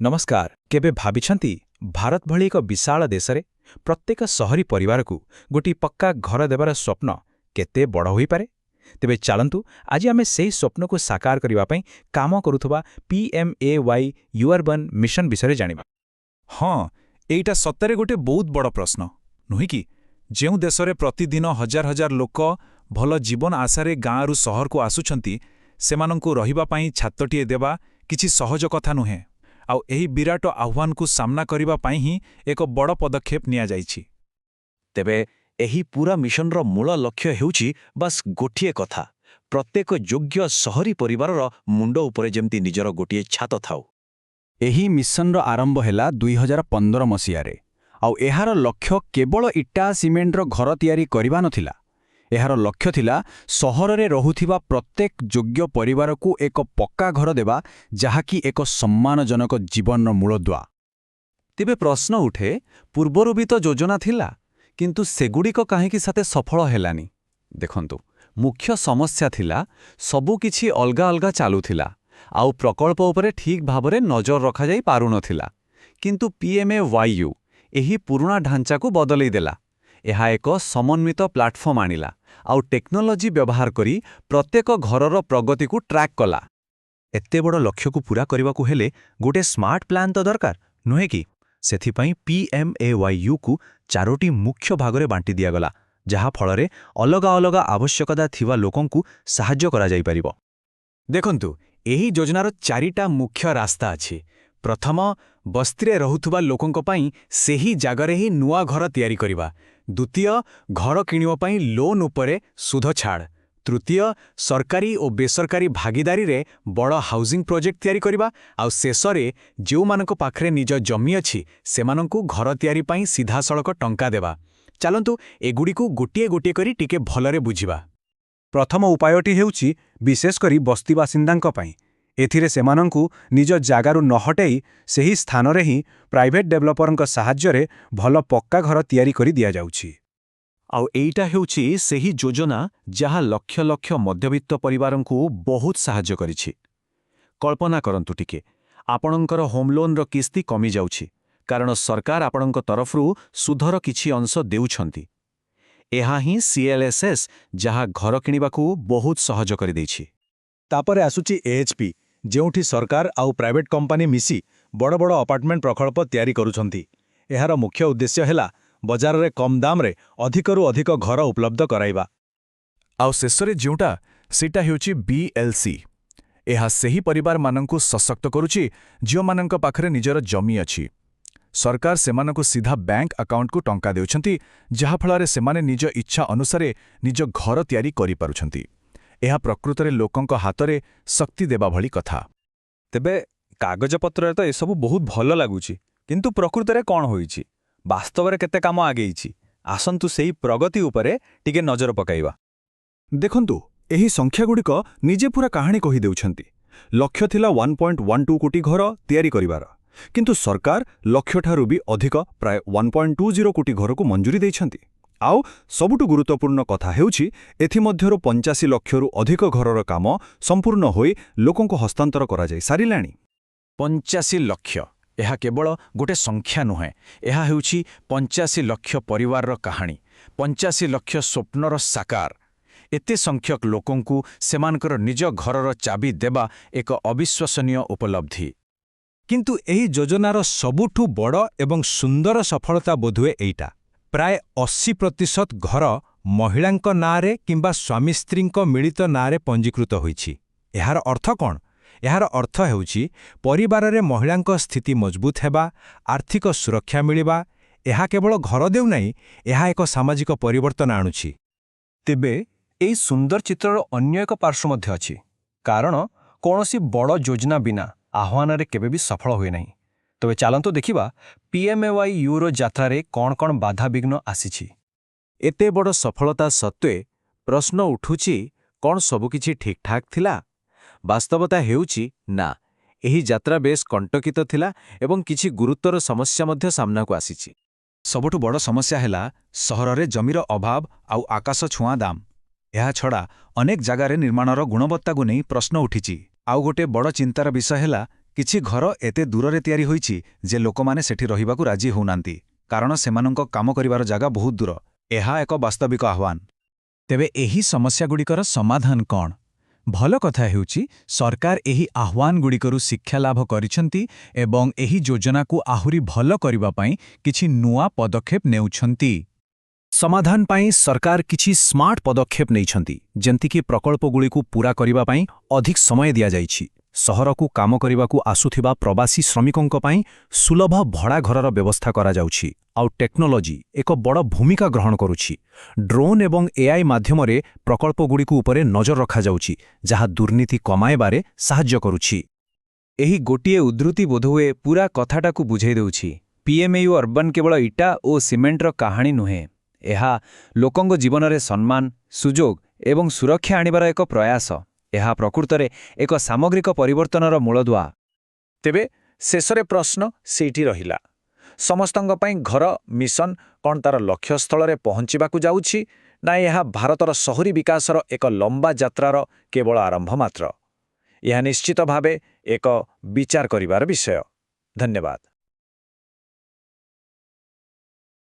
ନମସ୍କାର। କେବେ ଭାବିଛନ୍ତି, ଭାରତ ଭଳି ଏକ ବିଶାଳ ଦେଶରେ ପ୍ରତ୍ୟେକ ସହରୀ ପରିବାରକୁ ଗୋଟିଏ ପକ୍କା ଘର ଦେବାର ସ୍ୱପ୍ନ କେତେ ବଡ଼ ହୋଇପାରେ? ତେବେ ଚାଲନ୍ତୁ, ଆଜି ଆମେ ସେହି ସ୍ୱପ୍ନକୁ ସାକାର କରିବା ପାଇଁ କାମ କରୁଥିବା ପିଏମ୍ଏୱାଇ ୟୁଅର୍ବାନ୍ ମିଶନ ବିଷୟରେ ଜାଣିବା। ହଁ, ଏଇଟା ସତରେ ଗୋଟେ ବହୁତ ବଡ଼ ପ୍ରଶ୍ନ, ନୁହେଁ କି? ଯେଉଁ ଦେଶରେ ପ୍ରତିଦିନ ହଜାର ହଜାର ଲୋକ ଭଲ ଜୀବନ ଆଶାରେ ଗାଁରୁ ସହରକୁ ଆସୁଛନ୍ତି, ସେମାନଙ୍କୁ ରହିବା ପାଇଁ ଛାତଟିଏ ଦେବା କିଛି ସହଜ କଥା ନୁହେଁ। ଆଉ ଏହି ବିରାଟ ଆହ୍ୱାନକୁ ସାମ୍ନା କରିବା ପାଇଁ ହିଁ ଏକ ବଡ଼ ପଦକ୍ଷେପ ନିଆଯାଇଛି। ତେବେ ଏହି ପୂରା ମିଶନର ମୂଳ ଲକ୍ଷ୍ୟ ହେଉଛି ବାସ୍ ଗୋଟିଏ କଥା, ପ୍ରତ୍ୟେକ ଯୋଗ୍ୟ ସହରୀ ପରିବାରର ମୁଣ୍ଡ ଉପରେ ଯେମିତି ନିଜର ଗୋଟିଏ ଛାତ ଥାଉ। ଏହି ମିଶନର ଆରମ୍ଭ ହେଲା 2015 ମସିହାରେ। ଆଉ ଏହାର ଲକ୍ଷ୍ୟ କେବଳ ଇଟା ସିମେଣ୍ଟର ଘର ତିଆରି କରିବା ନଥିଲା। ଏହାର ଲକ୍ଷ୍ୟ ଥିଲା ସହରରେ ରହୁଥିବା ପ୍ରତ୍ୟେକ ଯୋଗ୍ୟ ପରିବାରକୁ ଏକ ପକ୍କା ଘର ଦେବା, ଯାହାକି ଏକ ସମ୍ମାନଜନକ ଜୀବନର ମୂଳଦୁଆ। ତେବେ ପ୍ରଶ୍ନ ଉଠେ, ପୂର୍ବରୁ ବି ତ ଯୋଜନା ଥିଲା, କିନ୍ତୁ ସେଗୁଡ଼ିକ କାହିଁକି ସେତେ ସଫଳ ହେଲାନି? ଦେଖନ୍ତୁ, ମୁଖ୍ୟ ସମସ୍ୟା ଥିଲା ସବୁକିଛି ଅଲଗା ଅଲଗା ଚାଲୁଥିଲା ଆଉ ପ୍ରକଳ୍ପ ଉପରେ ଠିକ୍ ଭାବରେ ନଜର ରଖାଯାଇ ପାରୁନଥିଲା। କିନ୍ତୁ ପିଏମ୍ଏୱାଇୟୁ ଏହି ପୁରୁଣା ଢାଞ୍ଚାକୁ ବଦଲେଇ ଦେଲା। ଏହା ଏକ ସମନ୍ୱିତ ପ୍ଲାଟଫର୍ମ ଆଣିଲା ଆଉ ଟେକ୍ନୋଲୋଜି ବ୍ୟବହାର କରି ପ୍ରତ୍ୟେକ ଘରର ପ୍ରଗତିକୁ ଟ୍ରାକ୍ କଲା। ଏତେ ବଡ଼ ଲକ୍ଷ୍ୟକୁ ପୂରା କରିବାକୁ ହେଲେ ଗୋଟେ ସ୍ମାର୍ଟ ପ୍ଲାନ୍ ତ ଦରକାର, ନୁହେଁ କି? ସେଥିପାଇଁ ପିଏମ୍ଏୱାଇୟୁକୁ ଚାରୋଟି ମୁଖ୍ୟ ଭାଗରେ ବାଣ୍ଟି ଦିଆଗଲା, ଯାହାଫଳରେ ଅଲଗା ଅଲଗା ଆବଶ୍ୟକତା ଥିବା ଲୋକଙ୍କୁ ସାହାଯ୍ୟ କରାଯାଇପାରିବ। ଦେଖନ୍ତୁ, ଏହି ଯୋଜନାର ଚାରିଟା ମୁଖ୍ୟ ରାସ୍ତା ଅଛି। ପ୍ରଥମ, ବସ୍ତିରେ ରହୁଥିବା ଲୋକଙ୍କ ପାଇଁ ସେହି ଜାଗାରେ ହିଁ ନୂଆ ଘର ତିଆରି କରିବା। ଦ୍ୱିତୀୟ, ଘର କିଣିବା ପାଇଁ ଲୋନ୍ ଉପରେ ସୁଧ ଛାଡ଼। ତୃତୀୟ, ସରକାରୀ ଓ ବେସରକାରୀ ଭାଗିଦାରୀରେ ବଡ଼ ହାଉସିଂ ପ୍ରୋଜେକ୍ଟ ତିଆରି କରିବା। ଆଉ ଶେଷରେ, ଯେଉଁମାନଙ୍କ ପାଖରେ ନିଜ ଜମି ଅଛି, ସେମାନଙ୍କୁ ଘର ତିଆରି ପାଇଁ ସିଧାସଳଖ ଟଙ୍କା ଦେବା। ଚାଲନ୍ତୁ, ଏଗୁଡ଼ିକୁ ଗୋଟିଏ ଗୋଟିଏ କରି ଟିକେ ଭଲରେ ବୁଝିବା। ପ୍ରଥମ ଉପାୟଟି ହେଉଛି ବିଶେଷ କରି ବସ୍ତିବାସିନ୍ଦାଙ୍କ ପାଇଁ। ଏଥିରେ ସେମାନଙ୍କୁ ନିଜ ଜାଗାରୁ ନ ହଟେଇ ସେହି ସ୍ଥାନରେ ହିଁ ପ୍ରାଇଭେଟ୍ ଡେଭଲପରଙ୍କ ସାହାଯ୍ୟରେ ଭଲ ପକ୍କା ଘର ତିଆରି କରି ଦିଆଯାଉଛି। ଆଉ ଏଇଟା ହେଉଛି ସେହି ଯୋଜନା ଯାହା ଲକ୍ଷ ଲକ୍ଷ ମଧ୍ୟବିତ୍ତ ପରିବାରଙ୍କୁ ବହୁତ ସାହାଯ୍ୟ କରିଛି। କଳ୍ପନା କରନ୍ତୁ ଟିକେ, ଆପଣଙ୍କର ହୋମ୍ ଲୋନ୍ର କିସ୍ତି କମିଯାଉଛି, କାରଣ ସରକାର ଆପଣଙ୍କ ତରଫରୁ ସୁଧର କିଛି ଅଂଶ ଦେଉଛନ୍ତି। ଏହା ହିଁ ସିଏଲ୍ଏସ୍ଏସ୍, ଯାହା ଘର କିଣିବାକୁ ବହୁତ ସହଜ କରିଦେଇଛି। ତାପରେ ଆସୁଛି ଏଏଚ୍ପି, ଯେଉଁଠି ସରକାର ଆଉ ପ୍ରାଇଭେଟ୍ କମ୍ପାନୀ ମିଶି ବଡ଼ ବଡ଼ ଆପାର୍ଟମେଣ୍ଟ ପ୍ରକଳ୍ପ ତିଆରି କରୁଛନ୍ତି। ଏହାର ମୁଖ୍ୟ ଉଦ୍ଦେଶ୍ୟ ହେଲା ବଜାରରେ କମ୍ ଦାମରେ ଅଧିକରୁ ଅଧିକ ଘର ଉପଲବ୍ଧ କରାଇବା। ଆଉ ଶେଷରେ ଯେଉଁଟା, ସେଇଟା ହେଉଛି ବିଏଲ୍ସି। ଏହା ସେହି ପରିବାରମାନଙ୍କୁ ସଶକ୍ତ କରୁଛି, ଯେଉଁମାନଙ୍କ ପାଖରେ ନିଜର ଜମି ଅଛି। ସରକାର ସେମାନଙ୍କୁ ସିଧା ବ୍ୟାଙ୍କ ଆକାଉଣ୍ଟକୁ ଟଙ୍କା ଦେଉଛନ୍ତି, ଯାହାଫଳରେ ସେମାନେ ନିଜ ଇଚ୍ଛା ଅନୁସାରେ ନିଜ ଘର ତିଆରି କରିପାରୁଛନ୍ତି। ଏହା ପ୍ରକୃତରେ ଲୋକଙ୍କ ହାତରେ ଶକ୍ତି ଦେବା ଭଳି କଥା। ତେବେ କାଗଜପତ୍ରରେ ତ ଏସବୁ ବହୁତ ଭଲ ଲାଗୁଛି, କିନ୍ତୁ ପ୍ରକୃତରେ କ'ଣ ହୋଇଛି? ବାସ୍ତବରେ କେତେ କାମ ଆଗେଇଛି? ଆସନ୍ତୁ, ସେଇ ପ୍ରଗତି ଉପରେ ଟିକେ ନଜର ପକାଇବା। ଦେଖନ୍ତୁ, ଏହି ସଂଖ୍ୟାଗୁଡ଼ିକ ନିଜେ ପୁରା କାହାଣୀ କହିଦେଉଛନ୍ତି। ଲକ୍ଷ୍ୟ ଥିଲା 1.12 କୋଟି ଘର ତିଆରି କରିବାର, କିନ୍ତୁ ସରକାର ଲକ୍ଷ୍ୟଠାରୁ ବି ଅଧିକ, ପ୍ରାୟ 1.20 କୋଟି ଘରକୁ ମଞ୍ଜୁରୀ ଦେଇଛନ୍ତି। ଆଉ ସବୁଠୁ ଗୁରୁତ୍ୱପୂର୍ଣ୍ଣ କଥା ହେଉଛି, ଏଥିମଧ୍ୟରୁ 85 ଲକ୍ଷରୁ ଅଧିକ ଘରର କାମ ସମ୍ପୂର୍ଣ୍ଣ ହୋଇ ଲୋକଙ୍କୁ ହସ୍ତାନ୍ତର କରାଯାଇ ସାରିଲାଣି। 85 ଲକ୍ଷ! ଏହା କେବଳ ଗୋଟେ ସଂଖ୍ୟା ନୁହେଁ। ଏହା ହେଉଛି 85 ଲକ୍ଷ ପରିବାରର କାହାଣୀ, 85 ଲକ୍ଷ ସ୍ୱପ୍ନର ସାକାର। ଏତେ ସଂଖ୍ୟକ ଲୋକଙ୍କୁ ସେମାନଙ୍କର ନିଜ ଘରର ଚାବି ଦେବା ଏକ ଅବିଶ୍ୱସନୀୟ ଉପଲବ୍ଧି। କିନ୍ତୁ ଏହି ଯୋଜନାର ସବୁଠୁ ବଡ଼ ଏବଂ ସୁନ୍ଦର ସଫଳତା ବୋଧହୁଏ ଏଇଟା, ପ୍ରାୟ 80% ଘର ମହିଳାଙ୍କ ନାଁରେ କିମ୍ବା ସ୍ୱାମୀ ସ୍ତ୍ରୀଙ୍କ ମିଳିତ ନାଁରେ ପଞ୍ଜୀକୃତ ହୋଇଛି। ଏହାର ଅର୍ଥ କ'ଣ? ଏହାର ଅର୍ଥ ହେଉଛି ପରିବାରରେ ମହିଳାଙ୍କ ସ୍ଥିତି ମଜବୁତ ହେବା, ଆର୍ଥିକ ସୁରକ୍ଷା ମିଳିବା। ଏହା କେବଳ ଘର ଦେଉନାହିଁ, ଏହା ଏକ ସାମାଜିକ ପରିବର୍ତ୍ତନ ଆଣୁଛି। ତେବେ ଏହି ସୁନ୍ଦର ଚିତ୍ରର ଅନ୍ୟ ଏକ ପାର୍ଶ୍ୱ ମଧ୍ୟ ଅଛି, କାରଣ କୌଣସି ବଡ଼ ଯୋଜନା ବିନା ଆହ୍ୱାନରେ କେବେ ବି ସଫଳ ହୁଏ ନାହିଁ। ତେବେ ଚାଲନ୍ତୁ ଦେଖିବା, ପିଏମ୍ଏୱାଇ your ଯାତ୍ରାରେ କ'ଣ କ'ଣ ବାଧାବିଘ୍ନ ଆସିଛି। ଏତେ ବଡ଼ ସଫଳତା ସତ୍ତ୍ୱେ ପ୍ରଶ୍ନ ଉଠୁଛି, କ'ଣ ସବୁକିଛି ଠିକ୍ଠାକ୍ ଥିଲା? ବାସ୍ତବତା ହେଉଛି ନା, ଏହି ଯାତ୍ରା ବେଶ୍ କଣ୍ଟକିତ ଥିଲା ଏବଂ କିଛି ଗୁରୁତର ସମସ୍ୟା ମଧ୍ୟ ସାମ୍ନାକୁ ଆସିଛି। ସବୁଠୁ ବଡ଼ ସମସ୍ୟା ହେଲା ସହରରେ ଜମିର ଅଭାବ ଆଉ ଆକାଶ ଛୁଆଁ ଦାମ। ଏହାଛଡ଼ା ଅନେକ ଜାଗାରେ ନିର୍ମାଣର ଗୁଣବତ୍ତାକୁ ନେଇ ପ୍ରଶ୍ନ ଉଠିଛି। ଆଉ ଗୋଟେ ବଡ଼ ଚିନ୍ତାର ବିଷୟ ହେଲା କିଛି ଘର ଏତେ ଦୂରରେ ତିଆରି ହୋଇଛି ଯେ ଲୋକମାନେ ସେଠି ରହିବାକୁ ରାଜି ହେଉନାହାନ୍ତି, କାରଣ ସେମାନଙ୍କ କାମ କରିବାର ଜାଗା ବହୁତ ଦୂର। ଏହା ଏକ ବାସ୍ତବିକ ଆହ୍ୱାନ। ତେବେ ଏହି ସମସ୍ୟାଗୁଡ଼ିକର ସମାଧାନ କ'ଣ? ଭଲ କଥା ହେଉଛି, ସରକାର ଏହି ଆହ୍ୱାନଗୁଡ଼ିକରୁ ଶିକ୍ଷାଲାଭ କରିଛନ୍ତି ଏବଂ ଏହି ଯୋଜନାକୁ ଆହୁରି ଭଲ କରିବା ପାଇଁ କିଛି ନୂଆ ପଦକ୍ଷେପ ନେଉଛନ୍ତି। ସମାଧାନ ପାଇଁ ସରକାର କିଛି ସ୍ମାର୍ଟ ପଦକ୍ଷେପ ନେଇଛନ୍ତି, ଯେମିତିକି ପ୍ରକଳ୍ପଗୁଡ଼ିକୁ ପୂରା କରିବା ପାଇଁ ଅଧିକ ସମୟ ଦିଆଯାଇଛି, ସହରକୁ କାମ କରିବାକୁ ଆସୁଥିବା ପ୍ରବାସୀ ଶ୍ରମିକଙ୍କ ପାଇଁ ସୁଲଭ ଭଡ଼ା ଘରର ବ୍ୟବସ୍ଥା କରାଯାଉଛି, ଆଉ ଟେକ୍ନୋଲୋଜି ଏକ ବଡ଼ ଭୂମିକା ଗ୍ରହଣ କରୁଛି। ଡ୍ରୋନ୍ ଏବଂ ଏଆଇ ମାଧ୍ୟମରେ ପ୍ରକଳ୍ପଗୁଡ଼ିକୁ ଉପରେ ନଜର ରଖାଯାଉଛି, ଯାହା ଦୁର୍ନୀତି କମାଇବାରେ ସାହାଯ୍ୟ କରୁଛି। ଏହି ଗୋଟିଏ ଉଦ୍ଧୃତି ବୋଧହୁଏ ପୂରା କଥାଟାକୁ ବୁଝାଇ ଦେଉଛି। ପିଏମ୍ଏୟୁ ଅର୍ବାନ୍ କେବଳ ଇଟା ଓ ସିମେଣ୍ଟର କାହାଣୀ ନୁହେଁ। ଏହା ଲୋକଙ୍କ ଜୀବନରେ ସମ୍ମାନ, ସୁଯୋଗ ଏବଂ ସୁରକ୍ଷା ଆଣିବାର ଏକ ପ୍ରୟାସ। ଏହା ପ୍ରକୃତରେ ଏକ ସାମଗ୍ରିକ ପରିବର୍ତ୍ତନର ମୂଳଦୁଆ। ତେବେ ଶେଷରେ ପ୍ରଶ୍ନ ସେଇଠି ରହିଲା। ସମସ୍ତଙ୍କ ପାଇଁ ଘର ମିଶନ କ'ଣ ତାର ଲକ୍ଷ୍ୟସ୍ଥଳରେ ପହଞ୍ଚିବାକୁ ଯାଉଛି, ନା ଏହା ଭାରତର ସହରୀ ବିକାଶର ଏକ ଲମ୍ବା ଯାତ୍ରାର କେବଳ ଆରମ୍ଭ ମାତ୍ର? ଏହା ନିଶ୍ଚିତ ଭାବେ ଏକ ବିଚାର କରିବାର ବିଷୟ। ଧନ୍ୟବାଦ।